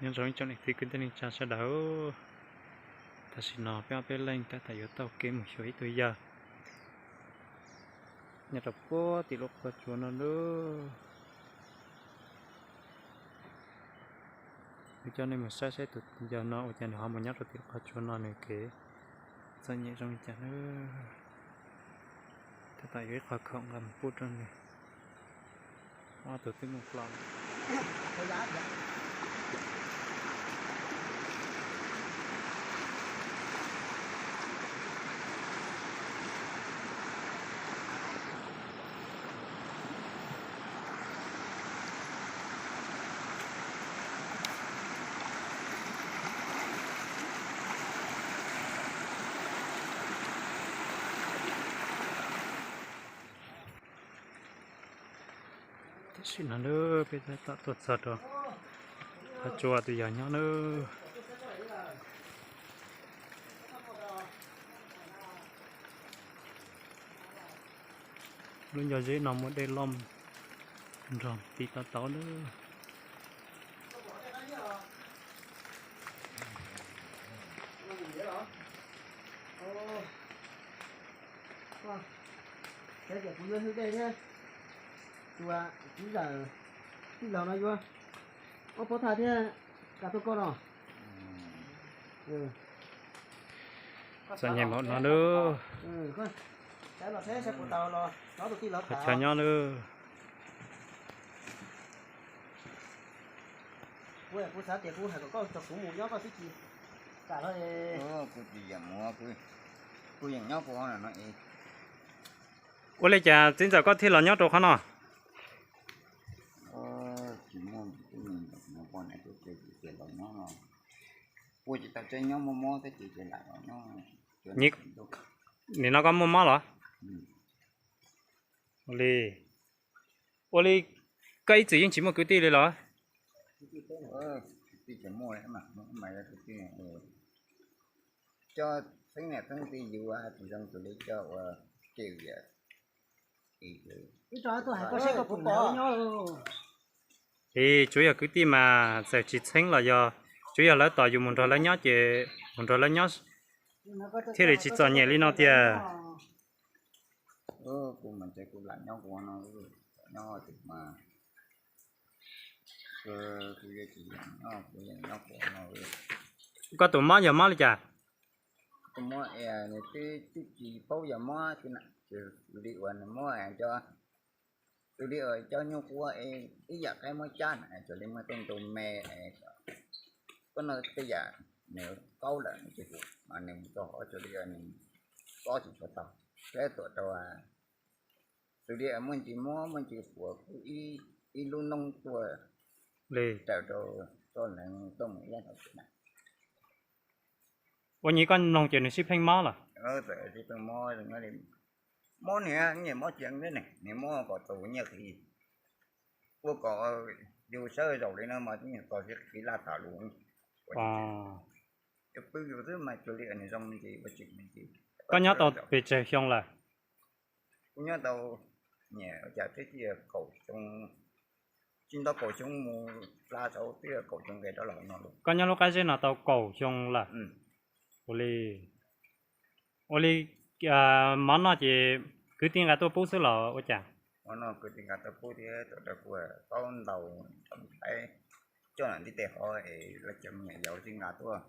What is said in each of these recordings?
Nyob zoo ib tsoom niam txiv kwv tij neej tsa sawv daws, tam sim no peb ob peb leeg tab tom yuav taug kev mus xyuas ib tug yawg nyob rau puag tim lub qhov tsua no lauj. Kuv coj nej mus saib saib tus yawg no ua cas nws ho mus nyob rau tim lub qhov tsua no, nws kev txom nyem zoo li cas na. Tab tom yuav ib qho khoom nqa mus pub rau nws. Ob tug twb mus plos. Tam sim no peb tab tom tuaj txog rau qhov tsua tus yawg nyob na. Lub ncua zeb no muaj dej loj nrog ti tau tau na. Kuv yuav hwj dej thiab, tus txiv ntxawm tij laug no yuav ob pob thaj thiab kav tuaj koj no. Txom nyem npaum no lauj. Qhov chaw nyob lauj. Kuv xav tias kuv hais kom koj tso kuv mus nyob koj twb tsis kam los. Kuv tsis yeem mus, kuv yeem nyob kuv no. Ua li cas txiv ntxawm koj thiaj los nyob rau qhov no? Tsis muaj, los nyob no, ua tsis tau tseeb, nyob muaj mob thiab ces lam los nyob. Nim no koj muaj mob los? Ua li, ua li koj ib txwm yeej tsis muaj kwv tij li los? Cov txheeb niam txheeb txiv yus tsis zoo tus li cov uas cem yam. Ib tug hais koj seb koj puas nyob. Tsuav yog kwv tij mas txawm tsis txheeb los yog tsuav yog lawv tos yus mus nrog lawv nyob ces mus nrog lawv nyob thiaj li tsis txom nyem li no tiag. Kuv mas ntshe kuv lam nyob kuv no, nyob tus mas kuv yeej tsis nyob, kuv yeej nyob kuv no. Koj tus mob yog mob li cas? Tus mob es nws twb tsis paub yog mob li uas nws mob cov, tus li uas cov nyuj quab ib yam qaib muab cab na, xws li muaj tej ntu me, koj no tej yam nws qaub lawm nws tsis huam mas nws mus txog hov xws li nws kob tsis tshua tau, thiab tuam rau xws li muaj ntsis mob muaj ntsis huam kuj ib lub noob tuaj li raws rau txoj neeg tuaj mus ib yam thaum tsis na. Ua nyuag koj mloog ces nws sib pheej mob los? Txawm sib pheej mob, mob niag nyiam mob cia ne, niag mob kom tus nyiaj qhiv, ua kom yus sawv zaum li no mas nyiam txog sib qhiv laj tham lus. Pw yus xwb mas cuag li nws zoo me ntsis ua tsis me ntsis. Koj nyob tau pes tsawg xyoo lawm? Kuv nyob tau, niam ua cas twb tsis kaum xyoo, tsis nto kaum xyoo mus hla saud twb kaum xyoo nqes rov los no lauj. Koj nyob lub qab zeb no tau kaum xyoo lawm? Ua li, ua li, mov noj ces kwv tij nqa tuaj pub xwb los ua cas? Mov noj kwv tij nqa tuaj pub thiab tuaj rau kuv paub ntaus nthaib coj ntawm ntiv tes hov es lawv cov me nyuam yaus twb nqa tuaj,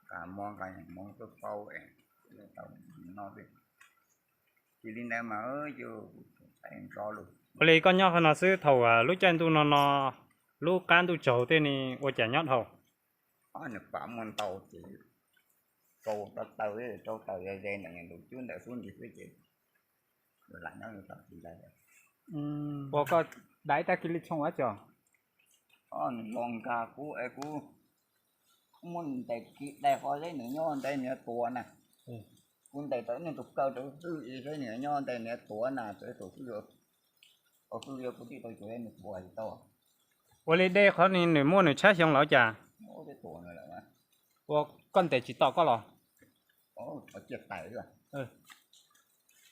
nqa mov nqa hmoov tuaj paub es tau noj xwb. Tsis li ntawd mas yus ntxov lus. Ua li koj nyob qhov no xwb thaum lub caij ntuj no no, lub qab ntuj tsaus tej ne ua cas nyob dhau? Nws pam muaj ntau ces kaus tau taw, rau taws ze ze ntawm nws tus cub ntawm xub nti xwb ces lam nyob tau tsis ntau. Ua koj dai tag kis li tshooj ua cas? Nws los nkag kuv es kuv muab ntes kiv dai qhov zeb nws nyob ntes nws tuav na. Kuv ntes tau nws tus kaw rau hwj i zeb nws nyob ntes nws tuav na, txawm tus hwj, hwj kuv tij tau cuag nws tuav tsis tau. Ua li dej qhov ni nws muaj nws tshaib xyoo los cas? Ua koj ntes tsis tom koj los?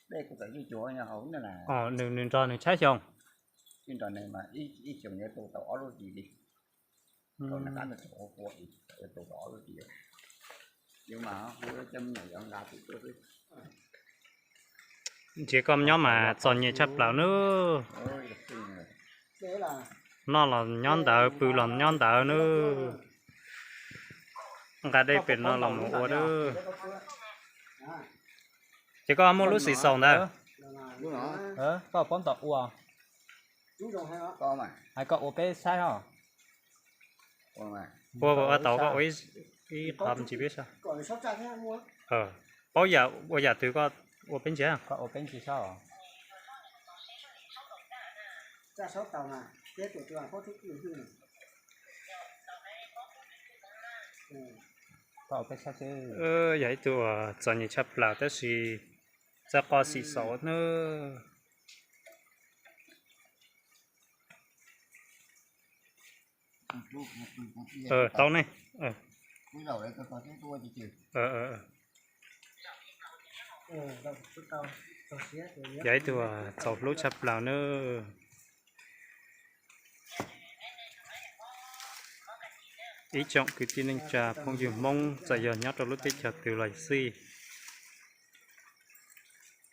Dej kuv txawm cuag nws nrog nws tshaib xyoo. Ib xyoos yuav tu tau ob lub hlis li. Ntsia koj nyob mas txom nyem tshaj plaws nawb. Noj los nyob ntawd, pw los nyob ntawd nawb. Nqa dej pem no los mus ua nawb. Ces koj muaj lub xim xaus ntawd, koj paub ntawm ua, hais koj ua peb saib os. Ua ua tau koj ua ib qho ntsis peb saib. Paub yam ua yam twg koj ua peb ntsis, koj ua peb ntsis saib os. Yog ib tug uas txom nyem tshaj plaws tab sis txawj qoj xim xaus nawb. Tau ne. Yog ib tug txaus hlub tshaj plaws nawb. Ib tsoom kwv tij neej tsa phooj ywg Hmoob txawm yog nyob rau lub teb chaws twg los xij,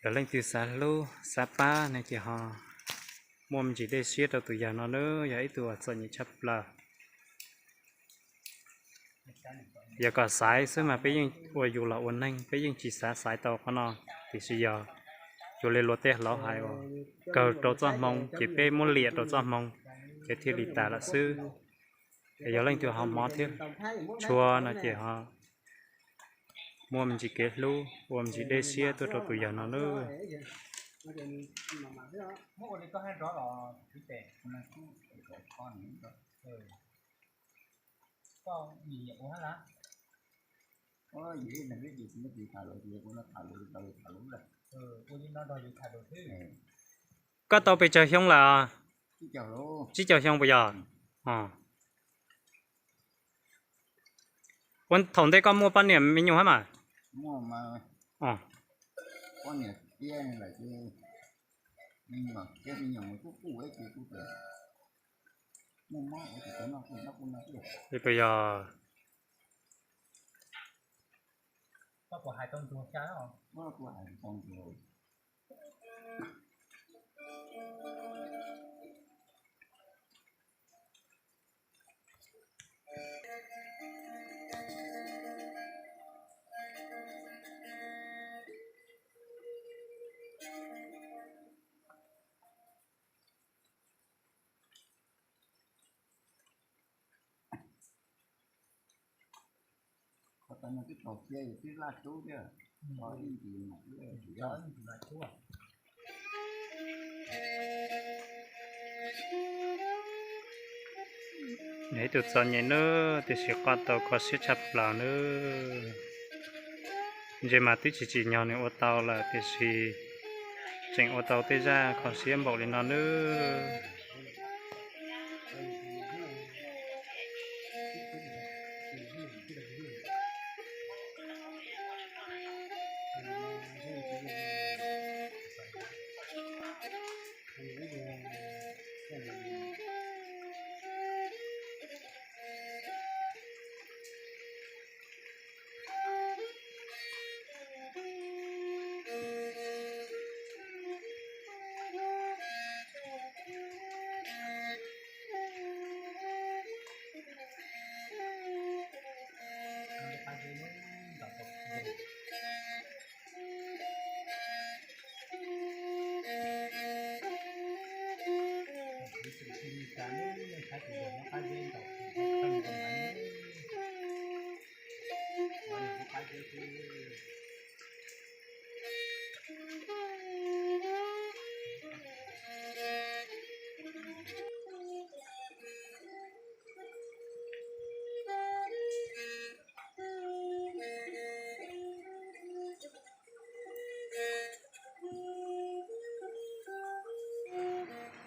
yog leej twg xav hlub xav pab no ces ho muaj me ntsis dej siab rau tus yawg no nawb, yog ib tug uas txom nyem tshaj plaws. Yog kom xaiv xwb mas peb yeej ua yus los ua neeg peb yeej tsis xav xaiv tau qhov no, tiam sis yog cuag li luag tej laus hais uas kawg rau txoj hmoo ces peb muab liam rau txoj hmoo ces thiaj li tas lawm xwb. Es yog leej twg ho hmov thiab tshua no ces ho muaj me ntsis kev hlub ua me ntsis dej siab tuaj rau tus yawg no nawb. Koj tau pes tsawg xyoo lawm? Tsib caug xyoo puas yog? Ua thaum ntej koj muaj poj niam me nyuam hab mas? Puas yog? Yog ib tug txom nyem nawb, tiam sis qoj tau kho siab tshaj plaws nawb. Ntshe mas twb tsis tsim nyog nws ua tau lawm, tiam sis tseem ua tau tej zaj kho siab npaum li no nawb.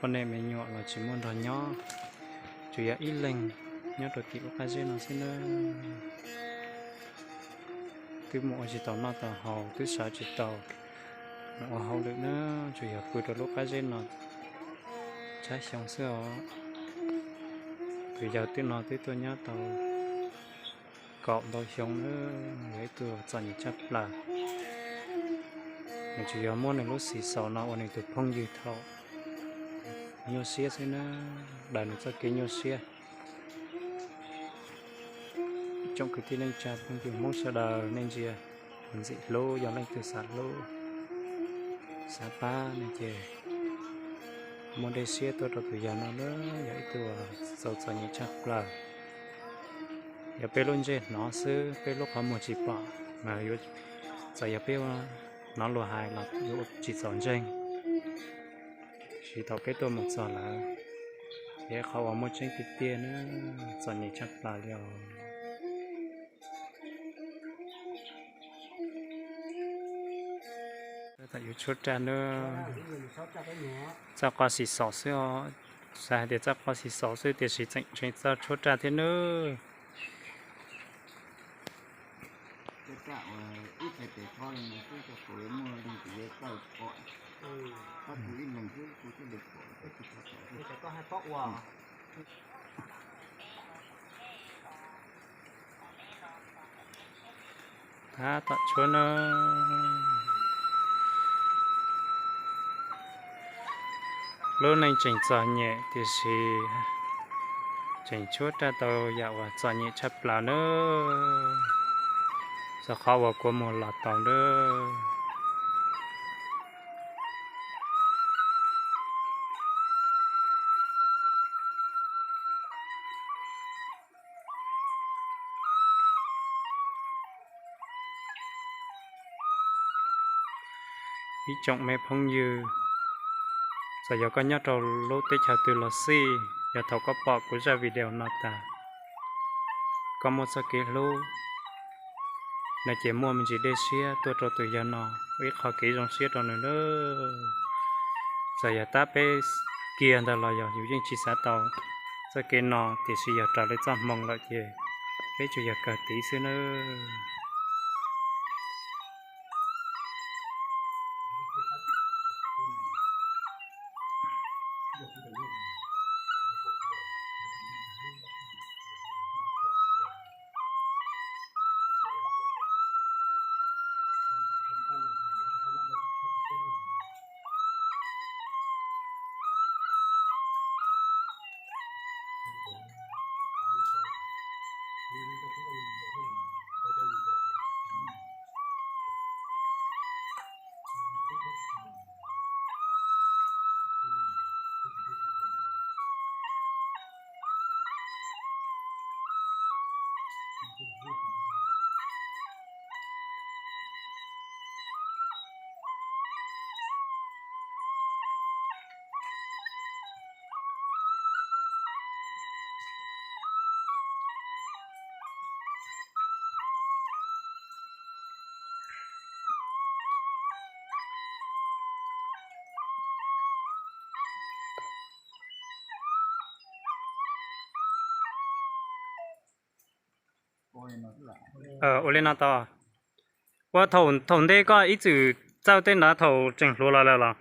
Poj niam me nyuam los tsis muaj nrog nyob, tsuas yog ib leeg nyob rau tim lub qab zeb no xwb nawb. Twb mus ua tsis tau noj tau haus, twb sawv tsis tau mus ua hauj lwm nawb, tsuas yog pw rau lub qab zeb no tshaib xyoo xwb os. Tus yawg twb no twb tuaj nyob tau kaum ntau xyoo na, yog ib tug txom nyem tshaj plaws. Nws tsuas yog muab nws lub xim xaus no ua nws tus phooj ywg thaum nyuaj siab xwb na, daws nws txoj kev nyuaj siab. Tsoom kwv tij neej tsa phooj ywg Hmoob sawv daws nej ntsia ntxim hlub, yog leej twg xav hlub xav pab no ces muaj dej siab tuaj rau tus yawg no na, yog ib tug txaus txom nyem tshaj plaws. Yog peb lub ntsej hnov xwb, peb lub qhov muag tsis pom, mas yuav, txawm yog peb hnov luag hais los yuav tsis txaus ntseeg. Tiam sis thaum peb tuaj mus txog lawm, yog qhov uas muaj tseeb tiag tiag na, txom nyem tshaj plaws li os. Txawm yuav tshuab raj na, txoj qo xim xaus xwb os. Xav hais tias txoj qo xim xaus xwb tiam sis tseem tseem txawj tshuab raj thiab nawb. Tab tom tshuab na. Lub neej tseem txom nyem tiam sis tseem tshuab raj tau yam uas txom nyem tshaj plaws na, txog qhov uas kua muag los tau na. Ib tsoom me phooj ywg, txawm yog koj nyob rau lub teb chaws twg los xij, yog thaum koj pom kuv zaj video no tas, koj muaj txoj kev hlub no ces muaj me ntsis dej siab tuaj rau tus yawg no ua ib qho kev zoo siab rau nws nawb. Txawm yog tab peb kiag ntawd los yog yus yeej tsis xav tau txoj kev no, tiam sis yog raws li txoj hmoo lawm ces peb tsuas yog kawg tiv xwb nawb. Ua li no tau. Ua thaum ntej koj ib txwm txawj tej ntawd thaum tseem hluas los lawm los?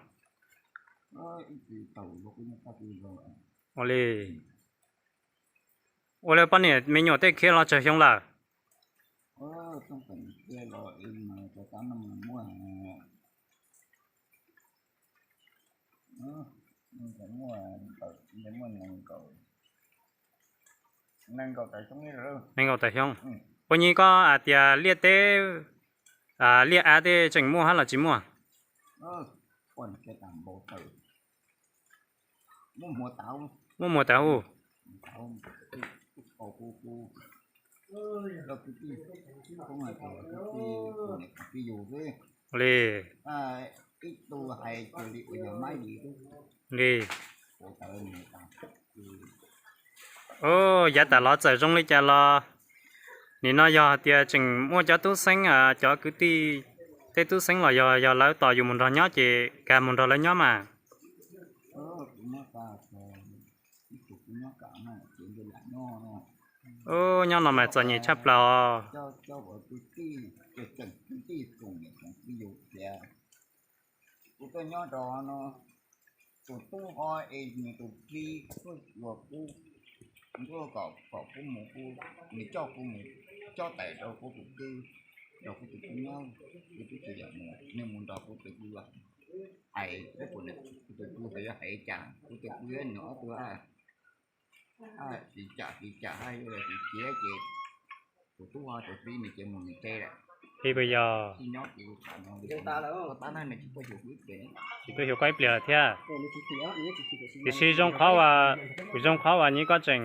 Ua li, ua li poj niam me nyuam tej khiav los tsawg xyoo lawm? Nees nkaum tawm xyoo. Puas nyi koj hais tias liaj teb, liaj av tej tseem muaj hab los tsis muaj? Muaj muag tas ub. Li, li. Yav tas los txawm zoo li cas los nim no yog hais tias tseem muaj cov tub xeeb, cov kwv tij, tej tub xeeb los yog, yog lawv tos yus mus nrog nyob ces kag mus nrog lawv nyob mas. Nyob no mas txom nyem tshaj plaws os. Kuv tuaj nyob rau no, tus tub ho es nws tus txiv tuaj xyuas kuv, Ntuj kom kom kuv mus, kuv, nws coj kuv mus, coj tais rau kuv tus kwv, rau kuv tus kwv nyob, kuv twb tsis yam mus, nws mus nrog kuv tus kwv hais, kuv tus kwv hais yuav hais cas, kuv tus kwv nws ob tug hais cas hais cas hais yuav hais tiav ces tus tub ho tus txiv nws ces mus nws tsev lawm. Li puas yog? Tsis nyob kuv tab no, tsis tuaj xyuas kuv ib pliag, tsis tuaj xyuas koj ib pliag lawm thiab. Tiam sis zoo qhov uas, zoo qhov uas nyij koj tseem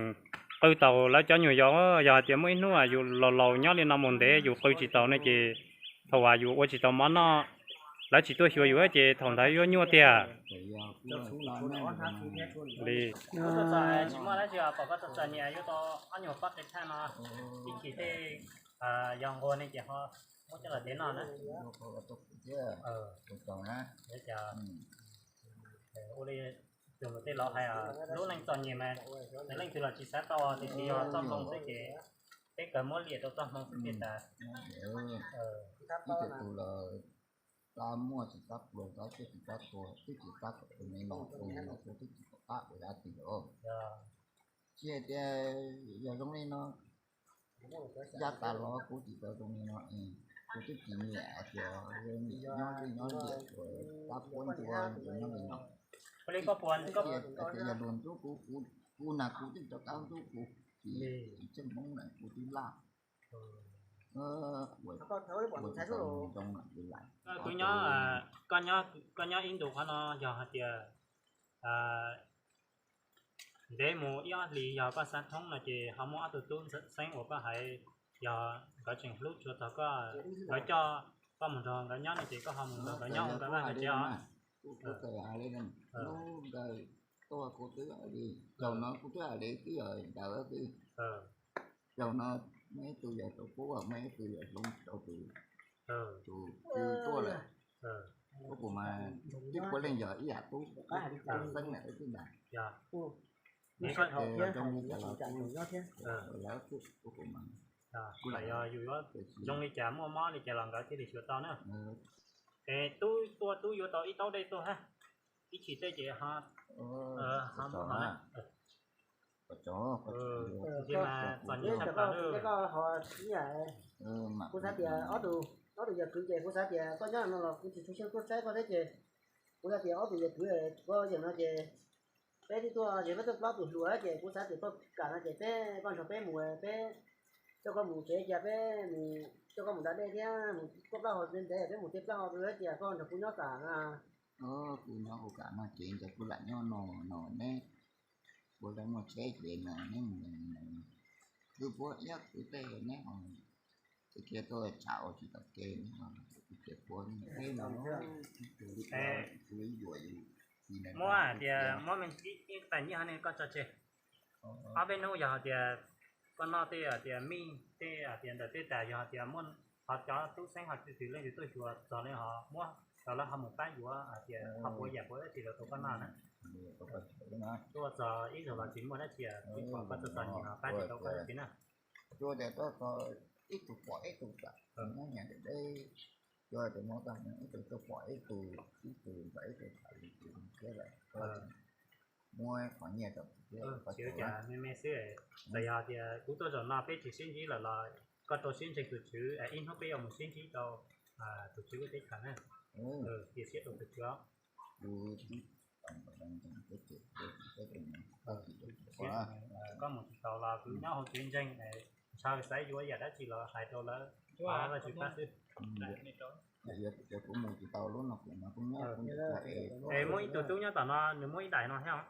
qw tau lawv cov nyuag yos, yog hais tias muaj ib hnub yus laus laus nyob li no mus ntev yus qw tsis tau ne ces thaum uas yus ua tsis tau mov noj, lawv tsis tuaj xyuas yus ces thaum ntawd yuav nyuaj tiag. Li. Tsis muaj dab tsi pom koj txom txom nyem yuav tau ob nyuag pob qe thaj no, ib chim tej yog nquag ne ces ho muab coj los tev noj na. Ua li tus tej laus hais, lub neej txom nyem mas leej twg los tsis xav tau, tiam sis yog txoj hmoo xwb ces peb kawg muab liam rau txoj hmoo xwb thiaj tas. Ib tug tus los tab muaj tsis tab pluag, tab tsis tab tuag, twb tsis tab kom tus me los tus me los tus twb tsis kom tab ua dab tsi los. Tsis hais tias yog zoo li no, yav tas los kuv tsis tau zoo li no, kuv twb tsis nyiam tias nyiam nyob li nyob liam tab puab ntua nyob li no. Tias yog luag ntxub kuv, kuv na kuv twb rov qab ntxub kuv, tsis tseem Hmoob na kuv twb laj. Ua tsis tau zoo li lawm. Koj nyob ib ntus qhov no yog hais tias ntev mus ib ob hlis yog koj xav thoob no ces ho muab ob tug tub xeeb uas koj hais, yog nkawd tseem hlub tshua txog koj, nkawd coj koj mus nrog nkawd nyob no ces koj ho mus nrog nkawd nyob ua nkawd vaj nkawd tsev os. Kuv txawm hais li, hnub nkawd tuaj kuv twb hais li, zaum no kuv twb hais li twb yog ntawd xwb. Zaum no muaj ib tug yog rau kuv, muaj ib tug yog hloov rau tus, tus kwv tuaj lawm. Kuv mas twb puav leej yog ib yam tub xeeb lawm xwb ntag. Zoo li cas los kuv, kuv mas, kuv lam yog yus zoo li cas muaj mob li cas los nkawd thiaj li xyuas tau na. Es tub tuaj tub yuav tau ib taub dej tuaj hab, ib chim tej ces ho, ho muab ho na. Kuv xav tias ob tug, ob tug yog kwv ces kuv xav tias koj nyob no los kuv tsis tshua xyeej tuaj saib koj thiab ces kuv xav tias ob tug yog kwv, koj yeem no ces peb twb tuaj ces peb tuaj plaub tus hluas ces kuv xav tias koj kam no ces peb, koj nrog peb mus, peb coj koj mus tsev, cia peb mus coj koj mus da dej thiab mus kuaj plaub hau ntev ntev, peb mus teb plaub hau cia koj nrog kuv nyob kam na. Kuv nyob kuv kam no ces ntawd kuv lam nyob no, no neb puav leej muaj tsheb ces no neb mus, kwv puab iab kwv tej neb ho, ces kiag tuaj tshav ua tsis tau kev, kuv ces puav neb no, kuv yuam yus. Muab hais tias muab me ib tais nyiaj ho ne koj tso tseg. Ob peb hnub yog hais tias koj noj tej hais tias mij tej hais tias ntawm tej tas, yog hais tias muaj ho cov tub xeeb ho twg leej twg tuaj xyuas txog li ho muab rau lawv ho mus pab yuav hais tias ho puas yam puas dab tsi los rau koj noj na. Tuaj txog ib zaug los tsis muaj dab tsi, twb pom koj txom txom nyem los pab tsis tau koj dab tsi na. Tsuas tias tuaj txog ib tug pom ib tug tham, muab nyias deb, tsuas tias muab txog ib tug tuaj pom ib tug, ib tug tham ib tug tham li tus thiab lawm. Muab qhov nyiaj rau tus thiab. Tsis ua cas, me me xwb. Txawm yog tias kuv tuaj zaum no peb tsis sib ntsib lawm los koj rau siab ntseeg tus Tswv, ib hnub peb yuav mus sib ntsib rau tus Tswv lub teb chaws na. Cia siab rau tus Tswv. Koj mus tsis tau los kuv nyob hauv tsev ntseeg, ntshaw xav yuav yam dab tsi los hais rau lawv, Vajtswv pab xwb. Kuv mus tsis tau lub no kuv nyob, kuv nyob kuv nyob. Es muaj ib tug tub nyob tom no nws muab ib daim no thiab.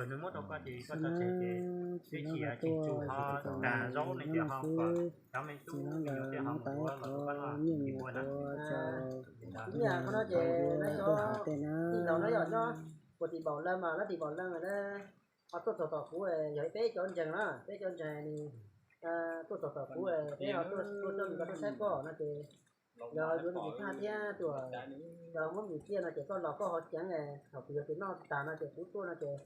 Nws muab rau koj ces koj tso tseg ces twb tsis yog tseem tsum ho tas zaub ne ces ho kom cov me tub me nyuam thiaj ho mus yuav los rau koj noj tsis npua na. Kuv nyiam qhov no ces lawv cov tij laug no yog nyob puag tim Npaum Leej mas, lawv tim Npaum Leej na, ho tuaj txog tom kuv, yog peb cov ntseeg na, peb cov ntseeg nws tuaj txog tom kuv, peb ho tuaj coj nws los tuaj saib koj no ces yog yuav me ntsis thaj thiab tuaj, yog muab me ntsis ciaj no ces koj los koj ho ceev, thaum kuv yuav tus noj tag no ces kuv tuaj no ces,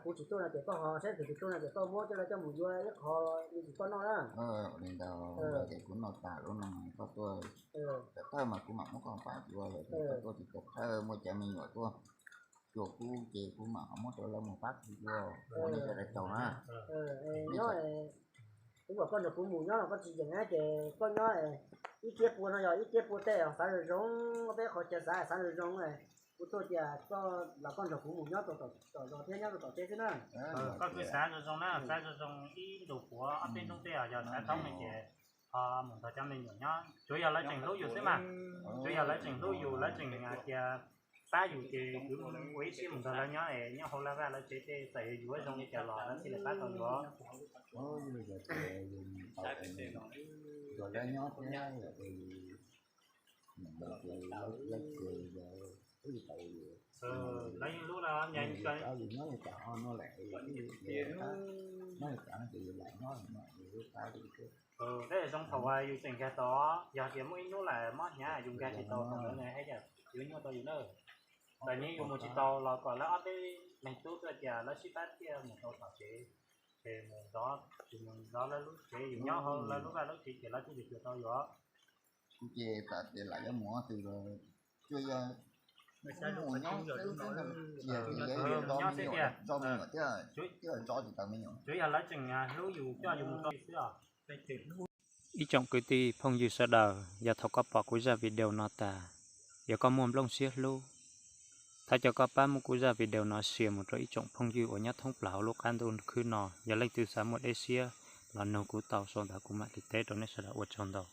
kuv tsis tuaj no ces koj ho saib twg tsis tuaj no ces koj muab coj los coj mus yuav ib qho me ntsis koj noj na. Li ntawd ces kuv noj tas lub no koj tuaj, tawm thawj mas kuv mam muab koj pab yuav, koj tuaj tsis tawm thawj muaj cov me nyuam tuaj. Tsuas kuv ces kuv mam ho muab rau lawv mus pab kuv ua, ua nej sawv daws tsaug na. Nyob, kuv kom koj nrog kuv mus nyob los koj tsis yeem na ces koj nyob ib kiab pua no yog ib kiab pua tej xav zoo zoo, peb qhov chaw xav xav zoo zoo. Kuv tuaj tias koj los koj nrog kuv mus nyob rau tom zos thiab nyob rau tom teb xwb na. Koj kuj xav zoo zoo na, xav zoo zoo ib ntus puav ob peb hnub tej yog xav thoob ne ces ho mus nrog cov me nyuam nyob, tsuav yog lawv tseem hlub yus xwb mas. Tsuav yog lawv tseem hlub yus, lawv tseem tias pab yus ces kuv ua ib siab mus nrog lawv nyob es nyob hauv lawv vaj lawv tsev tej txawm yuav yuav zoo li cas los lawv thiaj li pab tau yus. Nrog lawv nyob thiab, lawv ces lawv, lawv ces lawv twb tau, lawv yeej hlub lawm, nyob li cas ho no lawm, nyob li cas no ces yus lam nyob no yus lub pab li thiab. Tej zoo thaum uas yus tseem nkag tau, yog tias muaj ib hnub lawm mob hnyav yus nkag tsis tau thaum ntawd ne, hais tias yuav nyuaj tau yus na. Txawm yus mus tsis tau los kom lawv ob peb leeg tub tuaj tias lawv sib pab thiaj mus tau tom tsev, ces mus zov, tsis mus zov lawv lub tsev, yus nyob hauv lawv lub vaj lub tsev ces lawv twb yuav cuag tau yus. Kuv ces tam sis lam yuav mus twg los tsuas yog mus nyob xwb, tsis yog tias yuav zov me nyuam thiab, tsuas yog lawv tseem hlub yus coj yus mus rau xwb os. Ib tsoom kwv tij phooj ywg sawv daws, yog thaum koj pom kuv zaj video no tas, yog koj muaj nplooj siab hlub, thov cov koj pab muab kuv zaj video no share mus rau ib tsoom phooj ywg uas nyob thoob plaws hauv lub qab ntuj khwb no. Yog leej twg xav muaj dej siab los nug kuv tau sau ntawv kuv mam li teb rau nej sawv daws, ua tsaug ntau.